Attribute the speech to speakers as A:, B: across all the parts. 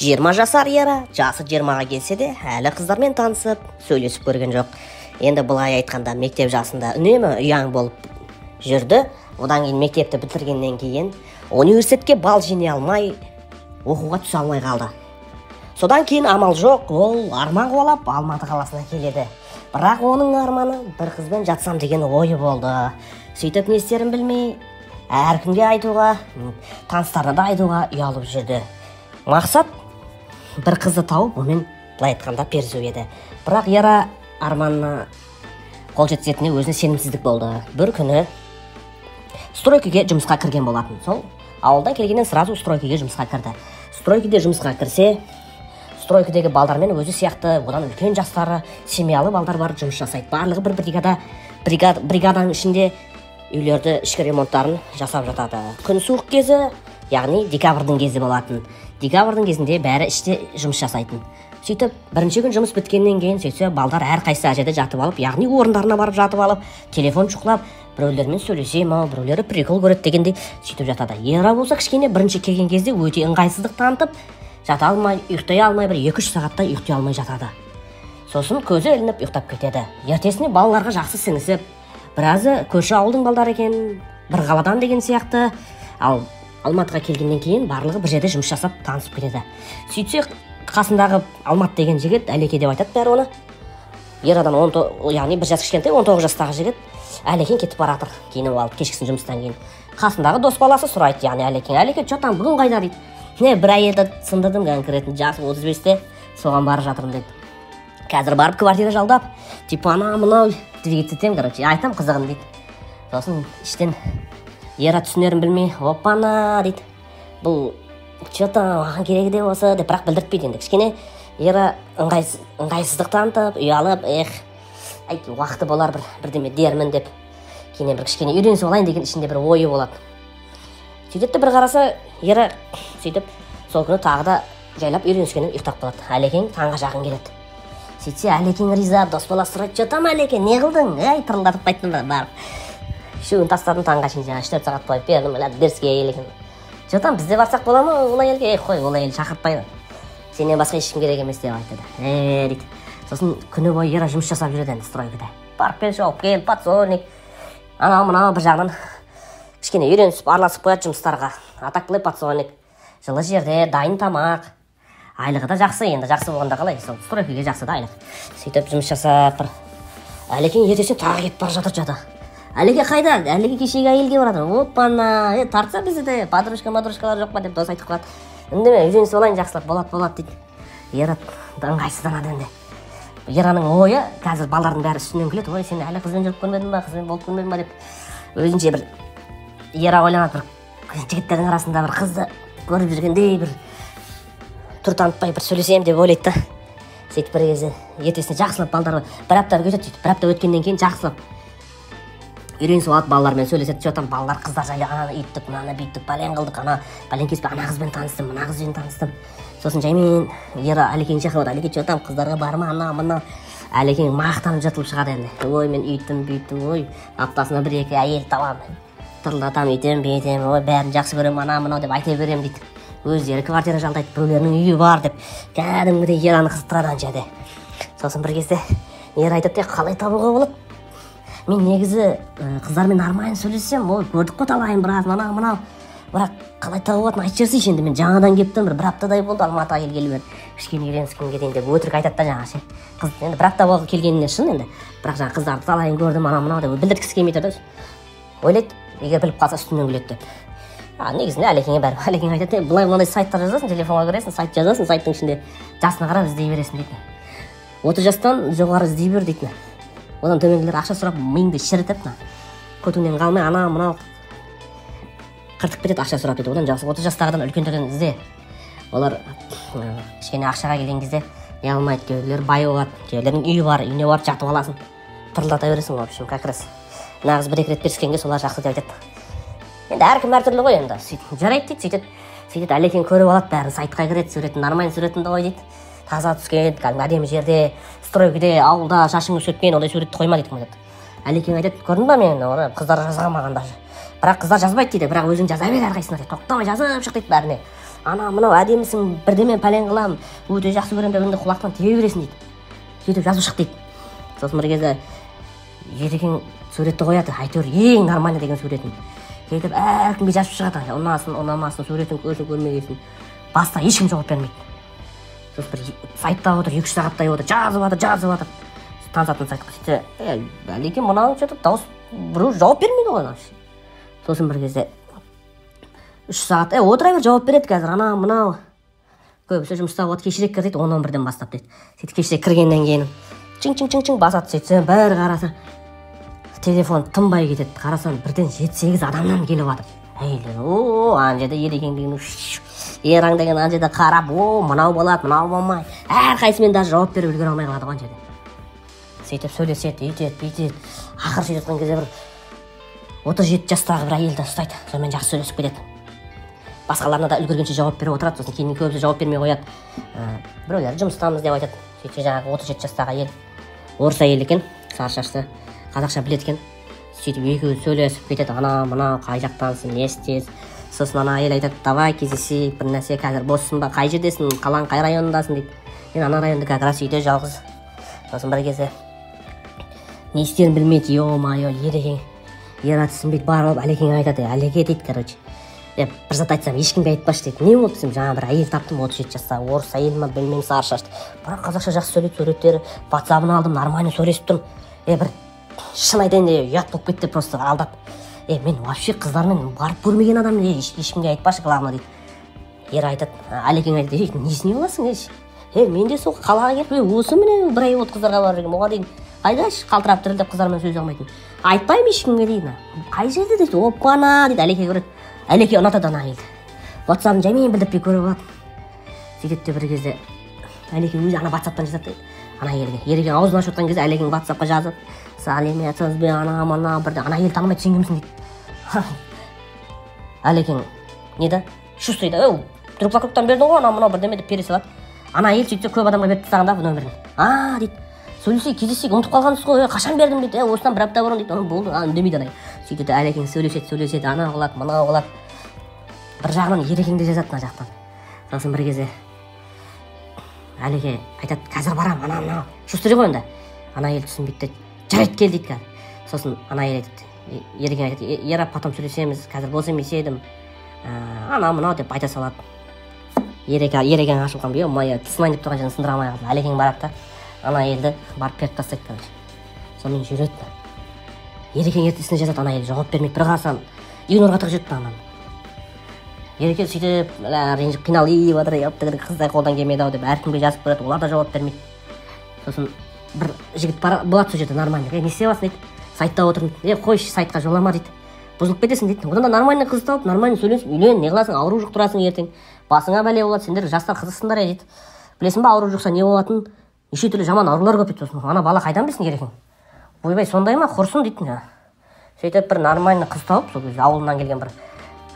A: 20 жасар Ера жасы 20-ға келсе де, әлі қыздармен танысып, сөйлесіп көрген жоқ. Енді былай айтқанда, мектеп жасында үнемі ұяң болып жүрді. Одан кейін мектепті бітіргеннен кейін университетке бал жинай алмай, оқуға түсе алмай қалды. Содан кейін амал жоқ, ол арман қуалап Алматы қаласына келеді. Бірақ оның арманы бір қызбен жатсам деген ойы болды. Сөйтіп не істерін білмей, әркімге айтуға, таныстарына да айтуға ұялып жүрді. Мақсат бір қызды тауып, онымен былай айтқанда перізу еді. Бірақ Ера арманына қол жеткізетініне өзіне сенімсіздік болды. Бір күні стройкаге жұмысқа кірген болатын. Сол ауылдан келгеннен сразу стройкаге жұмысқа кірді. Стройкаде жұмысқа кірсе, стройкадегі балдармен өзі сияқты одан үлкен жастары, семьялы балдар бар жұмыс жасайды. Барлығы бір бригаданың ішінде үйлерді ішкі ремонттарын жасап жатады. Күн суық кезі, яғни декабрьдің кезі болатын. Декабрьдің кезінде бәрі іште жұмыс жасайтын. Сөйтіп, бірінші күн жұмыс біткеннен кейін сөйтсе, балдар әрқайсысы әр жерде жатып алып, яғни орындарына барып жатып алып, телефон шұқылап, біреулермен сөйлесе ма, біреулері прикол көреді дегендей сөйтіп жатады. Ера болса кішкене бірінші келген кезде өте ыңғайсыздық танытып, жата алмай, ұйықтай алмай, бір 2-3 сағаттай ұйықтай алмай жатады. Сосын көзі ілініп ұйықтап кетеді. Ертесіне балаларға жақсы сіңісіп, біразы көрші ауылдың балдары екен, бір қаладан деген сияқты. Ал Алматыға келгеннен кейін барлығы бір жерде жұмыс жасап танысып кетеді. Сөйтсе, қасындағы Алмат деген жігіт, Әлеке деп айтады бәрі оны. Ерадан яғни бір жас кішкентай, 19 жастағы жігіт Әлекең кетіп бара жатыр, киініп алып кешкісін жұмыстан кейін. Қасындағы дос баласы сұрайды, яғни Әлекең, Әлеке, че там, бүгін қайда дейді. Не, бір әйелді сындырдым конкретно, жасы 35-те, соған барып жатырмын дейді. Қазір барып квартира жалдап, типа ана мынау двигаться етемін, короче, айтам қызығын дейді. Сосын іштен Ера түсінерін білмей, опана дейді. Бұл че-то маған керегі де осы деп, бірақ білдіртпейді енді. Кішкене Ера ыңғайсыздық танытып, ұялып, эх, әйт, уақыты болар бір бірдеме дермін деп, кейіннен бір кішкене үйренісіп алайын деген ішінде бір ойы болады. Сөйтеді бір қараса, Ера сөйтіп сол күні тағы да жайлап үйреніскеннен ұйықтап қалады. Әлекең таңға жақын келеді. Сөйтсе, Әлекең риза, дос баласы сұрайды, че там, Әлекең, не қылдың? Әй, тырылдатып қайттым ба, барып. Үшеуін тастадым таңға шейін, жаңа 3-4 сағат қойып бердім, әлі дерске келген. Че там, бізде барсақ бола ма ол әйелге? Ей, қой, ол әйел шақыртпайды. Сенен басқа ешкім керек емес деп айтады. Е, дейді. Сосын күні бойы Ера жұмыс жасап жүреді енді стройкада. Барып кел, шауып кел, подсобник. Анау мынау бір жағынан кішкене үйренісіп, араласып қояды жұмыстарға. А так былай подсобник. Жылы жерде дайын тамақ. Айлығы да жақсы, енді жақсы болғанда қалай, сол стройкаге жақсы да айлық. Сөйтіп жұмыс жасап бір Әлекең ертесіне тағы кетіп бара жатыр жата. Әлеке қайда? Әлеке кешегі әйелге барады. Опана, тартса бізді де, подружка, мадружкалар жоқ па деп дос айтып қалады. Үндеме, үйренісіп алайын жақсылап, болады, болады дейді. Ера ыңғайсызданады енді. Ераның ойы, қазір балдардың бәрі үстінен күледі. Ой, сен әлі қызбен жүріп көрмедің ба, қызбен болып көрмедің ба деп. Өзінше бір Ера ойланады, бір жігіттердің арасында бір қызды көріп жүргендей бір түр танытпай бір сөйлесем деп ойлайды да. Сөйтіп бір кезде ертесіне жақсылап балдар бір апта өтеді, сөйтіп бір апта өткеннен кейін жақсылап үйренісіп алады, балалармен сөйлеседі. Че там, балалар қыздар жайлы ананы үйттік, мынаны бүйттік, бәлен қылдық, ана бәлен кеспе, ана қызбен таныстым, мына қызбен таныстым. Сосын жаймен Ера Әлекеңді шақырып алады. Әлеке, че там, қыздарға барма, ана мына. Әлекең мақтанып жыртылып шығады енді. Ой, мен үйттім, бүйттім, ой, аптасына бір-екі әйел табамын, тырылдатамын, үйтемін, бүйтемін, ой, бәрін жақсы көремін, ана мынау деп айта беремін дейді. Өздері квартира жалдайды, біреулерінің үйі бар деп кәдімгідей Ераны қызықтырады ана жерде. Сосын бір кезде Ера айтады, қалай табуға болады? Мен негізі қыздармен нормально сөйлессем, ой, көрдік қой талайын біраз, мынау мынау. Бірақ қалай табуға болатынын айтып жіберсейші енді, мен жаңадан келіп тұрмын, бір аптадай болды Алматыға келгелі бері. Кішкене үйреніскім келейін деп өтірік айтады да жаңағы ше. Қыз енді бір апта болды келгеніне шын енді. Бірақ жаңағы қыздарды талайын көрдім, анау мынау деп білдірткісі келмей тұр да. Ойлайды, егер біліп қалса үстінен күледі деп. А, негізінде Әлекеңе бәрі. Әлекең айтады, былай мынандай сайттар жазасың, телефонға кіресің, сайт жазасың, сайттың ішінде жасына қарап іздей бересің дейді. 30 жастан жоғары іздей бер дейді. Одан төменгілер ақша сұрап миыңды шірітіп, мына көтіңнен қалмай ана мынау қыртып кетеді ақша сұрап дейді. Одан жақсы 30 жастағыдан үлкендерден ізде. Олар кішкене ақшаға келген кезде не алмайды, кейбіреулер бай болады, кейбіреулердің үйі бар, үйіне барып жатып аласың, тырылдата бересің, в общем, как раз нағыз бір-екі рет беріскенге солар жақсы деп айтады. Енді әркім әртүрлі ғой енді. Сөйтіп жарайды дейді, сөйтіп, сөйтіп Әлекең көріп алады бәрін, сайтқа кіреді, суретін нормально суретіңді қой дейді. Таза түскен, кәдімгі әдемі жерде, стройкеде, ауылда шашың өсіп кеткен, ондай суретті қойма дейді, айтады. Әлекең айтады, көрдің ба мен, оны қыздар жазған маған даже. Бірақ қыздар жазбайды дейді, бірақ өзің жаза бер әрқайсысына дейді, тоқтамай жазып шық дейді бәріне. Ана мынау әдемісің, бірдеме пәлен қыламын, өте жақсы көремін деп енді құлақтан тебе бересің дейді. Сөйтіп жазып шық дейді. Сосын бір кезде Ерекең суретті қояды, әйтеуір ең нормальный деген суретін. Сөйтіп әркімге жазып шығады, ұнасын, ұнамасын, суретін көрсін, көрмегесін. Баста ешкім жауап бермейді. Сосын бір сайтта отыр, 2-3 сағаттай отыр, жазып жатыр, жазып жатыр. Танысатын сайтқа сөйтсе, Әлекең мынаның что-то дауыс біреу жауап бермейді ғой. Сосын бір кезде 3 сағат, отыра бер, жауап береді қазір, ана мынау. Көбісі жұмыста болады, кешірек кір дейді, 10-11-ден бастап дейді. Сөйтіп кешірек кіргеннен кейін чың-чың-чың-чың басады, сөйтсе бір қараса телефон тынбай кетеді. Қарасам бірден 7-8 адамнан келіп жатыр. Әйелдер, о, ана жерде Ерекең деген, Ераң деген ана жерде қарап, о, мынау болады, мынау болмайды. Әрқайсысымен даже жауап беріп үлгере алмай қалады ғой ана жерде. Сөйтіп сөйлеседі, үйтеді, бүйтеді. Ақыры сөйтіп жатқан кезде бір 37 жастағы бір әйелді ұстайды. Сонымен жақсы сөйлесіп кетеді. Басқаларына да үлгергенше жауап беріп отырады. Сосын кейін көбісі жауап бермей қояды. Біреулері жұмыстамыз деп айтады. Сөйтсе жаңағы 37 жастағы әйел, орыс әйел екен, сары шашты, қазақша біледі екен. Сөйтіп екеуі сөйлесіп кетеді. Ана мына қай жақтансың, не істейсің? Сосын ана әйел айтады, давай кездесейік, бір нәрсе, қазір боссың ба, қай жердесің, қаланың қай районындасың дейді. Мен ана районда как раз үйде жалғыз. Сосын бір кезде не істерін білмейді, ё-моё, Ерекең, Ера түсінбейді, барып Әлекең айтады, Әлеке дейді, короче. Бір зат айтсам, ешкімге айтпашы дейді. Не болды десем, жаңа бір әйел таптым, 37 жастағы, орыс әйел ма, білмеймін, сары шашты. Бірақ қазақша жақсы сөйлейді, суреттері, ватсабын алдым, нормально сөйлесіп тұрмын. Бір шын айтайын де, ұят болып кетті, просто алдап. Мен вообще қыздармен барып көрмеген адаммын, ешкімге айтпашы, главное дейді. Ера айтады, Әлекең айтады, несіне боласың, еш? Мен де сол қалаға келіп, осы міне бір ай болды қыздарға барып жүргенмін. Оған дейін қайда қалтырап дірілдеп қыздармен сөйлесе алмайтын. Айтпаймын ешкімге дейді. Қай жерде дейді, оппана дейді, Әлеке көреді. Әлеке ұнатады ана әйелді. Ватсабын жаймен білдіртпей көріп алады. Сөйтеді де бір кезде Әлеке өзі ана ватсаптан жазады ана әйелге. Ерекең аузын ашып отқан кезде Әлекең ватсапқа жазып, сәлеметсіз бе, ана мына бірде ана әйел танымайды, сен кімсің дейді. Әлекең не да? Шустрый да, друг вокругтан бердің ғой, ана мынау бірдеме деп пере салады. Ана әйел сөйтсе көп адамға беріп тастаған да нөмірін. А дейді, сөйлесейік, кездесейік, ұмытып қалғансыз ғой, қашан бердім дейді, осыдан бір апта бұрын дейді, оны болды, үндемейді ана. Сөйтеді Әлекең сөйлеседі, сөйлеседі, ана қылады, мынау қылады. Бір жағынан Ерекең де жазады мына жақтан. Сосын бір кезде Әлеке айтады, қазір барам, ана мынау. Шустрый ғой енді. Ана әйел түсінбейді де, жарайды кел дейді қазір. Сосын ана әйел айтады, Ерекең айтады, Ера, потом сөйлесеміз, қазір бос емес едім, ана мынау деп айта салады. Ерекең ашып қалған, ё-моё, сынайын деп тұрған жерін сындыра алмай қалды. Әлекең барады да, ана әйелді барып періп тастайды, короче. Сонымен жүреді. Ерекең ертесіне жазады, ана әйел жауап бермейді. Бір қарасам, игнорға тығып жіберіпті ананы. Ереке сөйтіп, ренжіп қиналып жатыр, ептігір қыздай қолдан келмеді ау деп әркімге жазып көреді, олар да жауап бермейді. Сосын бір жігіт болады сол жерде нормальный. Не істеп жатсың дейді, сайтта отырмын. Қойшы, сайтқа жолама дейді, бұзылып кетесің дейді. Одан да нормальный қыз тауып, нормальный сөйлесіп, үйлен, не қыласың, ауру жұқтырасың ертең, басыңа бәле болады, сендер жастар қызықсыңдар дейді. Білесің ба, ауру жұқса не болатынын, неше түрлі жаман аурулар көп дейді. Сосын ана бала қайдан білсін Ерекең? Ойбай, сондай ма, құрсын дейді. Сөйтіп бір нормальный қыз тауып, сол кезде ауылынан келген бір,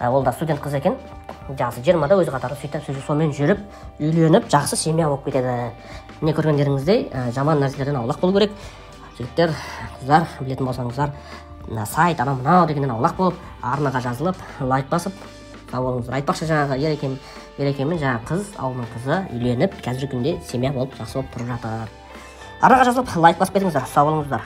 A: ол да студент қыз екен, жасы 20-да, өз қатары, сөйтіп сонымен жүріп, үйленіп, жақсы семья болып кетеді. Міне көргендеріңіздей, жаман нәрселерден аулақ болу керек. Жігіттер, қыздар, білетін болсаңыздар, сайт, анау мынау дегеннен аулақ болып, арнаға жазылып, лайк басып, сау болыңыздар. Айтпақшы, жаңағы Ерекең мен жаңағы қыз, ауылдың қызы үйленіп, қазіргі күнде семья болып, жақсы болып тұрып жатыр. Арнаға жазылып, лайк басып кетіңіздер. Сау болыңыздар.